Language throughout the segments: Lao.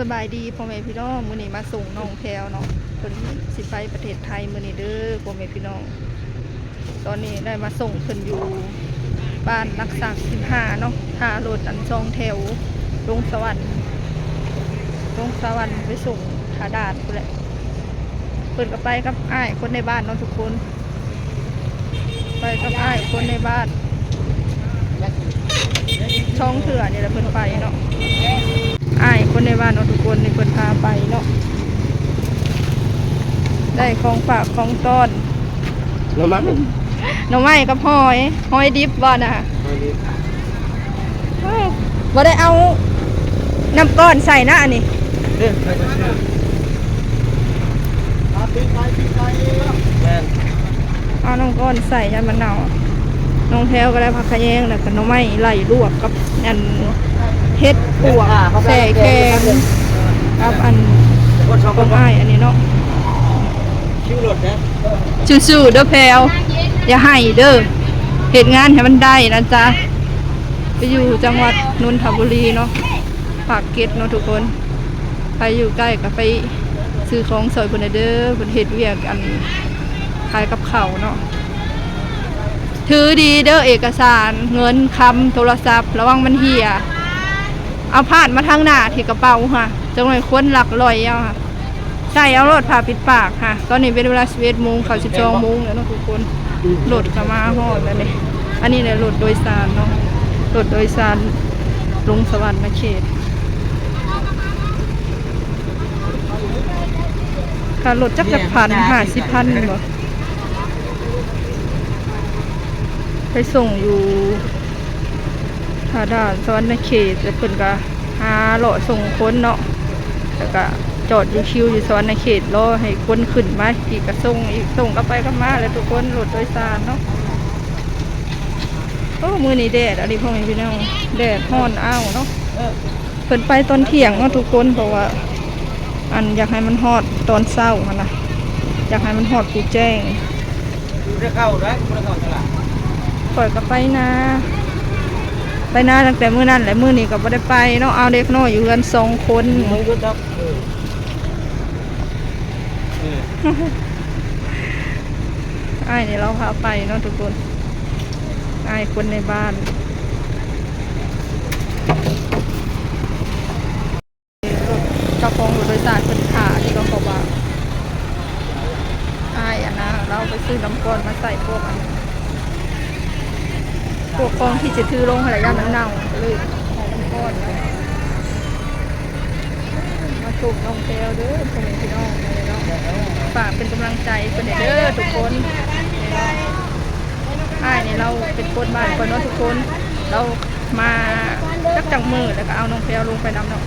ສະບາຍດີພໍ່ແມ່ພີ່ນ້ອງ ມື້ນີ້ມາສົ່ງນ້ອງແພວເນາະ ເພິ່ນຊິໄປປະເທດໄທມື້ນີ້ເດີພໍ່ແມ່ພີ່ນ້ອງ. ຕອນນີ້ໄດ້ມາສົ່ງເພິ່ນຢູ່ບ້ານຫຼັກສາມສິບຫ້າເນາະ ຖ້າລົດອັນສອງແຖວລົງສະຫວັນ ລົງສະຫວັນໄປສົ່ງທ່າດ່ານພຸ້ນແຫຼະ. ເພິ່ນກໍໄປກັບອ້າຍຄົນໃນບ້ານເນາະທຸກຄົນ. ໄປກັບອ້າຍຄົນໃນບ້ານ ສອງເທື່ອນີ້ແຫຼະເພິ່ນໄປເນາະ. ອ້າຍຄົນໃນບ້ານເນາະທຸກຄົນ ນີ້ເພິ່ນພາໄປເນາະ. ໄດ້ຂອງຝາກຂອງຕ້ອນ ໜໍ່ໄມ້ ໜໍ່ໄມ້ກັບຫອຍ ຫອຍດິບບໍ່ນະ? ຫອຍດິບ. ເອີ ບໍ່ໄດ້ເອົານ້ຳກ້ອນໃສ່ນະອັນນີ້. ເດ້ ໃສ່ໄປເຊື່ອ ແມ່ນ ເອົານ້ຳກ້ອນໃສ່ ຢ້ານມັນເນົ່າ. ນ້ອງແພວກໍໄດ້ຜັກຂະແຍງ ແລ້ວກໍໜໍ່ໄມ້ໄລ່ລວກກັບອັນເຫັດປວກແຊ່ແຂງ ກັບອັນຂອງອ້າຍອັນນີ້ເນາະ. ສູ້ໆເດີແພວ ຢ່າໄຫ້ເດີ ເຮັດງານໃຫ້ມັນໄດ້ນະຈ໊ະ. ໄປຢູ່ຈັງຫວັດນົນທະບູລີເນາະ ປາກເກຣັດເນາະທຸກຄົນ. ໃຜຢູ່ໃກ້ກໍໄປຊື້ຂອງຊ່ອຍເພິ່ນແດ່ເດີ ເພິ່ນເຮັດວຽກອັນຂາຍກັບເຂົ້າເນາະ. ຖືດີເດີເອກະສານ ເງິນຄຳ ໂທລະສັບ ລະວັງມັນເຫ່ຍ. ເອົາພາດມາທາງໜ້າທີ່ກະເປົາຫະ ຈັກໜ້ອຍຄົນລັກລ່ອຍເອົາຫະ. ໃສ່ເອົາໂລດຜ້າປິດປາກຫະ. ຕອນນີ້ເປັນເວລາສິບເອັດໂມງ ເຂົ້າສິບສອງໂມງແລ້ວເນາະທຸກຄົນ. ລົດກໍມາຮອດແລ້ວນີ້. ອັນນີ້ແຫຼະລົດໂດຍສານເນາະ ລົດໂດຍສານລົງສະຫວັນນະເຂດ. ຄ່າລົດຈັກ ຈັກພັນ ຫ້າສິບພັນບໍ່? ໄປສົ່ງຢູ່ທ່າດ່ານສະຫວັນນະເຂດ ແລ້ວເພິ່ນກໍຫາເລາະສົ່ງຄົນເນາະ ແລ້ວກໍຈອດຢູ່ຄິວຢູ່ສະຫວັນນະເຂດ ລໍໃຫ້ຄົນຂຶ້ນມາອີກ ກໍສົ່ງອີກ ສົ່ງກັບໄປກັບມາແຫຼະທຸກຄົນ ລົດໂດຍສານເນາະ. ໂອ້ ມື້ນີ້ແດດ ອັນນີ້ພໍ່ແມ່ພີ່ນ້ອງ ແດດຮ້ອນອ້າວເນາະ. ເພິ່ນໄປຕອນທ່ຽງເນາະທຸກຄົນ ເພາະວ່າ ອັນ ຢາກໃຫ້ມັນຮອດຕອນເຊົ້າຫັ້ນນະ ຢາກໃຫ້ມັນຮອດຜູ້ແຈ້ງ. ຂ້ອຍກໍໄປນາ ໄປນາຕັ້ງແຕ່ມື້ນັ້ນແຫຼະ ມື້ນີ້ກໍບໍ່ໄດ້ໄປເນາະ. ເອົາເດັກນ້ອຍຢູ່ເຮືອນສອງຄົນ ອ້າຍນີ້ລາວພາໄປເນາະທຸກຄົນ ອ້າຍຄົນໃນບ້ານ. ເຈົ້າຂອງລົດໂດຍສານເພິ່ນຖ້າຢູ່ດອກ ເພາະວ່າອ້າຍອັນນະ ລາວໄປຊື້ນ້ຳກ້ອນມາໃສ່ພວກອັນ ພວກຂອງທີ່ຈະຖືລົງຫັ້ນແຫຼະ ຢ້ານມັນເນົ່າ ກໍເລີຍໃສ່ນ້ຳກ້ອນ. ມາສົ່ງນ້ອງແພວເດີ ພໍ່ແມ່ພີ່ນ້ອງເນາະ ຝາກເປັນກຳລັງໃຈເພິ່ນແດ່ເດີທຸກຄົນ. ອ້າຍນີ້ລາວເປັນຄົນບ້ານຂ້ອຍເນາະທຸກຄົນ ລາວມາຈັກຈັກມື້ ແລ້ວກໍເອົານ້ອງແພວລົງໄປນຳເນາະ.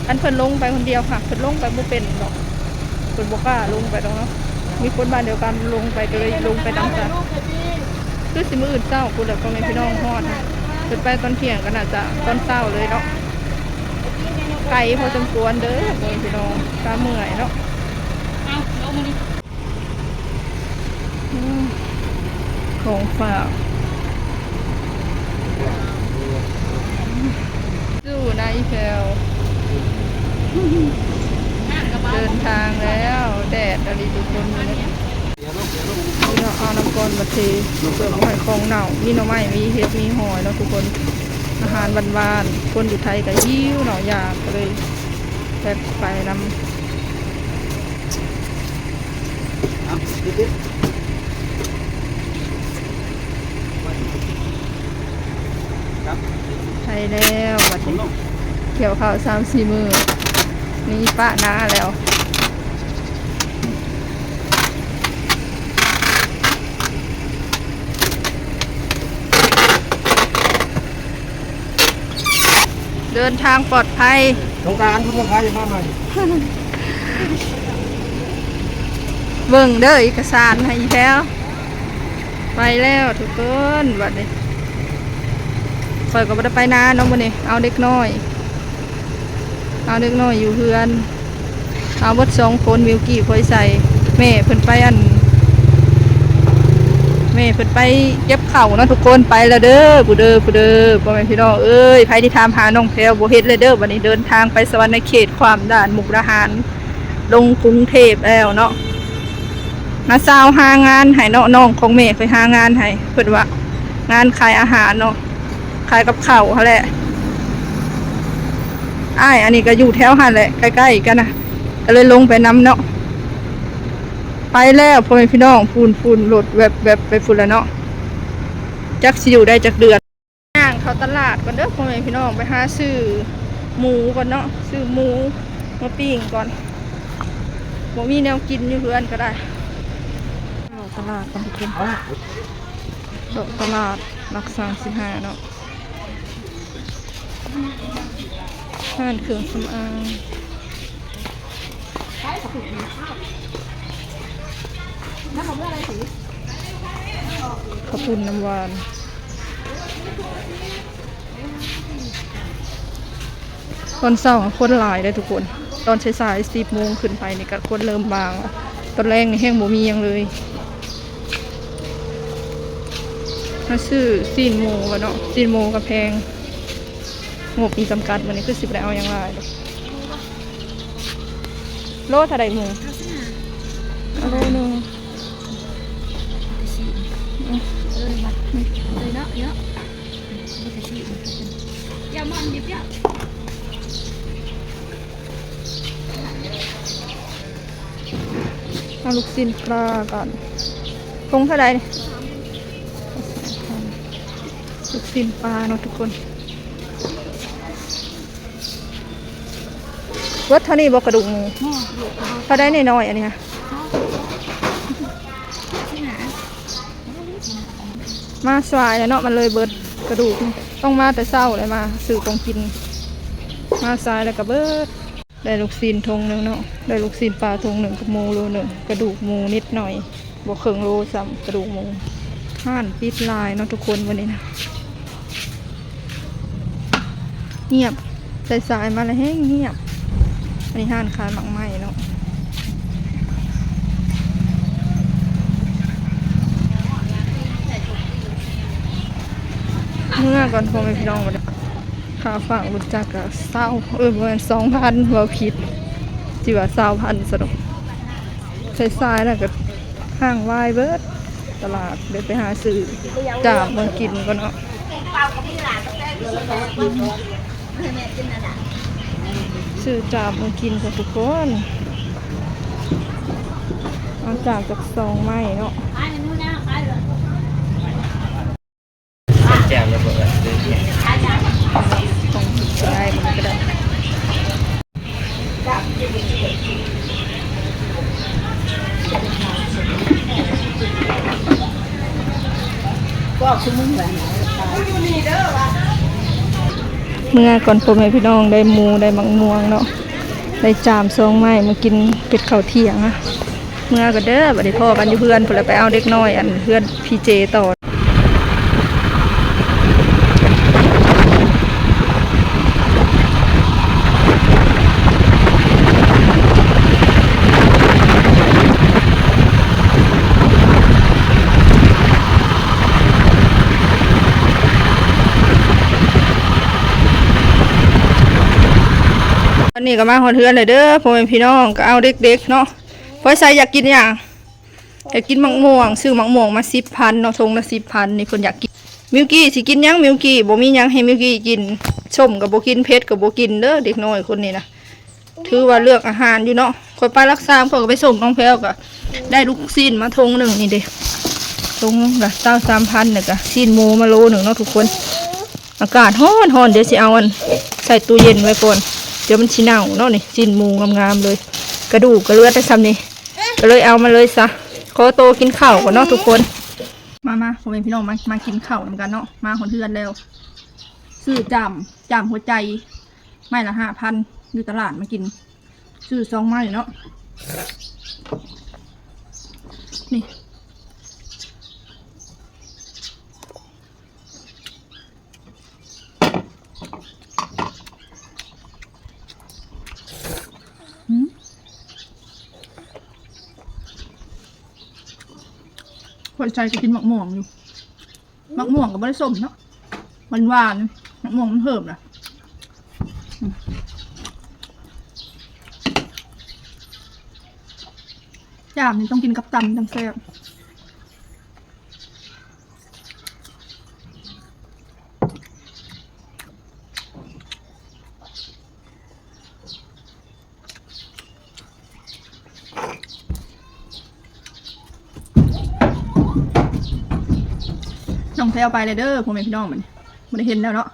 ອັນເພິ່ນລົງໄປຄົນດຽວຫະ ເພິ່ນລົງໄປບໍ່ເປັນດອກ ເພິ່ນບໍ່ກ້າລົງໄປດອກເນາະ ມີຄົນບ້ານດຽວກັນລົງໄປ ກໍເລີຍລົງໄປນຳຊະ. ຄືຊິມື້ອື່ນເຊົ້າພຸ້ນແຫຼະ ພໍ່ແມ່ພີ່ນ້ອງຮອດ ເພິ່ນໄປຕອນທ່ຽງ ກໍໜ້າຈະຕອນເຊົ້າເລີຍເນາະ. ໄກພໍສົມຄວນເດີ ພໍ່ແມ່ພີ່ນ້ອງ ຕາເມື່ອຍເນາະ. ອືມ ຂອງຝາກ ສູ້ນະອີ່ແພວ ເດີນທາງແລ້ວ ແດດອີ່ຫຼີທຸກຄົນ. ນີ້ເນາະ ເອົານ້ຳກ້ອນມາເທ ເພື່ອບໍ່ໃຫ້ຂອງເນົ່າ ມີໜໍ່ໄມ້ ມີເຫັດ ມີຫອຍເນາະທຸກຄົນ ອາຫານບ້ານໆ. ຄົນຢູ່ໄທກໍຫິວເນາະ ຢາກ ກໍເລີຍແພັກໄປນຳ. ໄດ້ແລ້ວບັດນີ້ ກ່ຽວເຂົ້າສາມສີ່ມື້ ນີ້ປະນາແລ້ວ. ເດີນທາງປອດໄພ ສົງການ ບຸນສົງການຢ່າມາໃໝ່. ເບິ່ງເດີເອກະສານໃຫ້ອີ່ແພວ. ໄປແລ້ວທຸກຄົນ ບັດນີ້ ຂ້ອຍກໍບໍ່ໄດ້ໄປນາເນາະມື້ນີ້ ເອົາເດັກນ້ອຍ ເອົາເດັກນ້ອຍຢູ່ເຮືອນ. ເອົາເບິດສອງຄົນ ມິວກີ້ ພອຍໃສ ແມ່ເພິ່ນໄປອັນ ແມ່ເພິ່ນໄປເກັບເຂົ້າເນາະທຸກຄົນ ໄປແລ້ວເດີ ຜູ້ເດີ ຜູ້ເດີ ພໍ່ແມ່ພີ່ນ້ອງເອີຍ ໃຜທີ່ຖາມຫານ້ອງແພວບໍ່ເຫັນແລ້ວເດີ ບັດນີ້ເດີນທາງໄປສະຫວັນນະເຂດ ຂ້າມດ່ານມຸກດາຫານ ລົງກຸງເທບແລ້ວເນາະ ມາຊາວຫາງານໃຫ້ເນາະ ນ້ອງຂອງແມ່ຂ້ອຍຫາງານໃຫ້ ເພິ່ນວ່າງານຂາຍອາຫານເນາະ ຂາຍກັບເຂົ້າຫັ້ນແຫຼະ ອ້າຍອັນນີ້ກໍຢູ່ແຖວຫັ້ນແຫຼະ ໃກ້ໆກັນນະ ກໍເລີຍລົງໄປນຳເນາະ. ໄປແລ້ວພໍ່ແມ່ພີ່ນ້ອງ ພຸ້ນໆ ລົດແວັບໆ ໄປພຸ້ນລະເນາະ ຈັກຊິຢູ່ໄດ້ຈັກເດືອນ. ຍ່າງເຂົ້າຕະຫຼາດກ່ອນເດີພໍ່ແມ່ພີ່ນ້ອງ ໄປຫາຊື້ໝູກ່ອນເນາະ ຊື້ໝູມາປີ້ງກ່ອນ ບໍ່ມີແນວກິນຢູ່ເຮືອນກໍໄດ້ ເຂົ້າຕະຫຼາດກ່ອນທຸກຄົນ ເຂົ້າຕະຫຼາດຫຼັກສາມສິບຫ້າເນາະ. ຮ້ານເຄື່ອງສຳອາງ ເຂົ້າປຸ້ນນ້ຳຫວານ ຕອນເຊົ້າຄົນຫຼາຍເດ້ທຸກຄົນ ຕອນສາຍໆ ສິບໂມງຂຶ້ນໄປນີ້ກໍຄົນເລີ່ມບາງແລ້ວ ຕອນແລງນີ້ແຮງບໍ່ມີຫຍັງເລີຍ. ມາຊື້ຊີ້ນໝູກ່ອນເນາະ ຊີ້ນໝູກໍແພງ ງົບມີຈຳກັດ ມື້ນີ້ຄືຊິບໍ່ໄດ້ເອົາຫຍັງຫຼາຍດອກ. ໂລເທົ່າໃດໝູ? ເກົ້າສິບຫ້າ ເອົາໂລໜຶ່ງ ອືມ ເອີ ເນາະ ເນາະ ເອົາລູກຊີ້ນປາກ່ອນ ຖົງເທົ່າໃດ? ລູກຊີ້ນປາເນາະທຸກຄົນ ເບິດເທົ່ານີ້ບໍ່ກະດູກໝູ? ບໍ່ ເທົ່າໃດນ້ອຍໆ ອັນນີ້ນະ? ມາສາຍແລ້ວເນາະ ມັນເລີຍເບິດກະດູກ ຕ້ອງມາແຕ່ເຊົ້າແລ້ວ ມາຊື້ຂອງກິນ ມາສາຍແລ້ວກະເບິດ. ໄດ້ລູກຊີ້ນຖົງໜຶ່ງເນາະ ໄດ້ລູກຊີ້ນປາຖົງໜຶ່ງກັບໝູໂລໜຶ່ງ ກະດູກໝູນິດໜ້ອຍ ບໍ່ເຄິ່ງໂລຊ້ຳ ກະດູກໝູ. ຮ້ານປິດຫຼາຍເນາະທຸກຄົນມື້ນີ້ນະ ງຽບ ສາຍໆມາແລ້ວແຮງງຽບ. ອັນນີ້ຮ້ານຂາຍໝາກໄມ້ເນາະ ເມືອກ່ອນພໍ່ແມ່ພີ່ນ້ອງ ບາດນີ້ ຄ່າຝາກລົດຈັກກະຊາວ ເອີ ບໍ່ແມ່ນ ສອງພັນ ເວົ້າຜິດ ຊິວ່າຊາວພັນຊະດອກ. ສາຍໆແລ້ວກໍຫ້າງວາຍເບິດຕະຫຼາດ ເດີນໄປຫາຊື້ຈາມມາກິນກ່ອນເນາະ ຊື້ຈາມມາກິນກ່ອນທຸກຄົນ. ເອົາຈາມຈັກສອງໄມ້ເນາະ. ແຈ່ວລະເບີດ ຂອງກິນກໍໄດ້ ມັນກໍໄດ້. ເມືອກ່ອນ ພໍ່ແມ່ພີ່ນ້ອງ ໄດ້ໝູ ໄດ້ໝາກມ່ວງເນາະ ໄດ້ຈາມສອງໄມ້ ມາກິນເປັດເຂົ້າທ່ຽງ. ເມືອກ່ອນເດີ ບາດນີ້ພໍ້ກັນຢູ່ເຮືອນພຸ້ນລະ ໄປເອົາເດັກນ້ອຍ ອັນ ເຮືອນພີ່ເຈຕໍ່. ຕອນນີ້ກໍມາຮອດເຮືອນແລ້ວເດີ ພໍ່ແມ່ພີ່ນ້ອງ ກໍເອົາເດັກໆເນາະ. ພອຍໄຊຢາກກິນຫຍັງ? ຢາກກິນໝາກມ່ວງ ຊື້ໝາກມ່ວງມາສິບພັນເນາະ ຖົງລະສິບພັນນີ້ ເພິ່ນຢາກກິນ. ມິວກີ້ຊິກິນຫຍັງ? ມິວກີ້ບໍ່ມີຫຍັງໃຫ້ມິວກີ້ກິນ ສົ້ມກໍບໍ່ກິນ ເຜັດກໍບໍ່ກິນເດີ ເດັກນ້ອຍຄົນນີ້ນະ. ຖືວ່າເລືອກອາຫານຢູ່ເນາະ. ຂ້ອຍໄປຫຼັກສາມ ຂ້ອຍກໍໄປສົ່ງນ້ອງແພວ ກໍໄດ້ລູກຊີ້ນມາຖົງໜຶ່ງນີ້ເດ້ ຖົງລະຊາວສາມພັນ ແລ້ວກໍຊີ້ນໝູມາໂລໜຶ່ງເນາະທຸກຄົນ. ອາກາດຮ້ອນໆ ດຽວຊິເອົາອັນໃສ່ຕູ້ເຢັນໄວ້ກ່ອນ ດຽວມັນຊິເນົ່າເນາະ. ນີ້ຊີ້ນໝູງາມໆເລີຍ ກະດູກກໍເຫຼືອແຕ່ຊ່ຳນີ້ ກໍເລີຍເອົາມາເລີຍຊະ. ຂໍໂຕກິນເຂົ້າກ່ອນເນາະທຸກຄົນ. ມາໆ ພໍ່ແມ່ພີ່ນ້ອງ ມາ ມາກິນເຂົ້ານຳກັນເນາະ. ມາຮອດເຮືອນແລ້ວ ຊື້ຈາມ ຈາມຫົວໃຈ ໄມ້ລະຫ້າພັນ ຢູ່ຕະຫຼາດມາກິນ ຊື້ສອງໄມ້ເນາະ ນີ້. ຫືມ. ຂ້ອຍໃສ່ກໍກິນໝາກມ່ວງຢູ່ ໝາກມ່ວງກໍບໍ່ໄດ້ສົ້ມເນາະ ຫວານໆ ໝາກມ່ວງມັນເພີ່ມລະ ອືມ ຈ້າມນີ້ຕ້ອງກິນກັບຕຳຈັ່ງແຊບ. ນ້ອງແພວໄປແລ້ວເດີ ພໍ່ແມ່ພີ່ນ້ອງ ບັດນີ້ບໍ່ໄດ້ເຫັນແລ້ວເນາະ.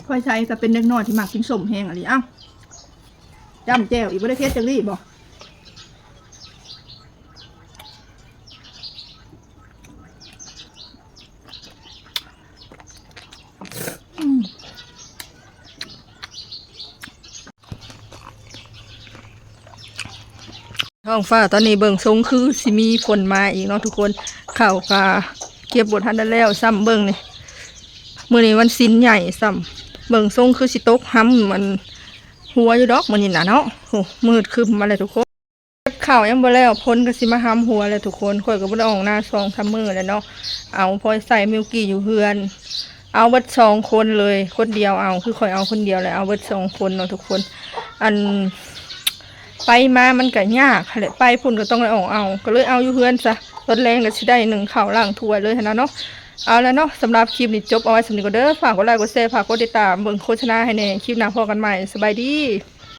ຂ້ອຍໃຊ້ກໍເປັນເດັກນ້ອຍທີ່ມັກກິນສົ້ມແຮງອີ່ຫຼີ. ອ້າວ ຈ້ຳແຈ່ວອີກ ບໍ່ໄດ້ເຜັດຈັກລີ້ບໍ? ທ້ອງຟ້າຕອນນີ້ເບິ່ງຊົງຄືຊິມີຝົນມາອີກເນາະທຸກຄົນ. ເຂົ້າກະເກັບບໍ່ທັນໄດ້ແລ້ວຊ້ຳ ເບິ່ງນີ້ ມື້ນີ້ວັນສິນໃຫຍ່ຊ້ຳ. ເບິ່ງຊົງຄືຊິຕົກ ຫຳມັນຫົວຢູ່ດອກມື້ນີ້ນະເນາະ. ໂອ້ ມືດຄຶ້ມມາແລ້ວທຸກຄົນ. ເກັບເຂົ້າຍັງບໍ່ແລ້ວ ຝົນກໍຊິມາຫຳຫົວແລ້ວທຸກຄົນ. ຂ້ອຍກໍບໍ່ໄດ້ອອກນາສອງສາມມື້ແລ້ວເນາະ ເອົາພໍໃຊ້ມິວກີ້ຢູ່ເຮືອນ ເອົາເບິດສອງຄົນເລີຍ. ຄົນດຽວເອົາ ຄືຂ້ອຍເອົາຄົນດຽວແຫຼະ ເອົາເບິດສອງຄົນເນາະທຸກຄົນ. ອັນ ໄປມາມັນກໍຍາກຫັ້ນແຫຼະ ໄປພຸ້ນກໍຕ້ອງໄດ້ອອກເອົາ ກໍເລີຍເອົາຢູ່ເຮືອນຊະ. ຕອນແລງກໍຊິໄດ້ໜຶ້ງເຂົ້າລ້າງຖ້ວຍເລີຍຫັ້ນນະເນາະ. ເອົາລະເນາະ ສຳລັບຄລິບນີ້ຈົບເອົາໄວ້ສ່ຳນີ້ກ່ອນເດີ. ຝາກກົດໄລກົດແຊ ຝາກກົດຕິດຕາມເບິ່ງໂຄສະນາໃຫ້ແດ່. ຄລິບໜ້າພໍ້ກັນໃໝ່ ສະບາຍດີ.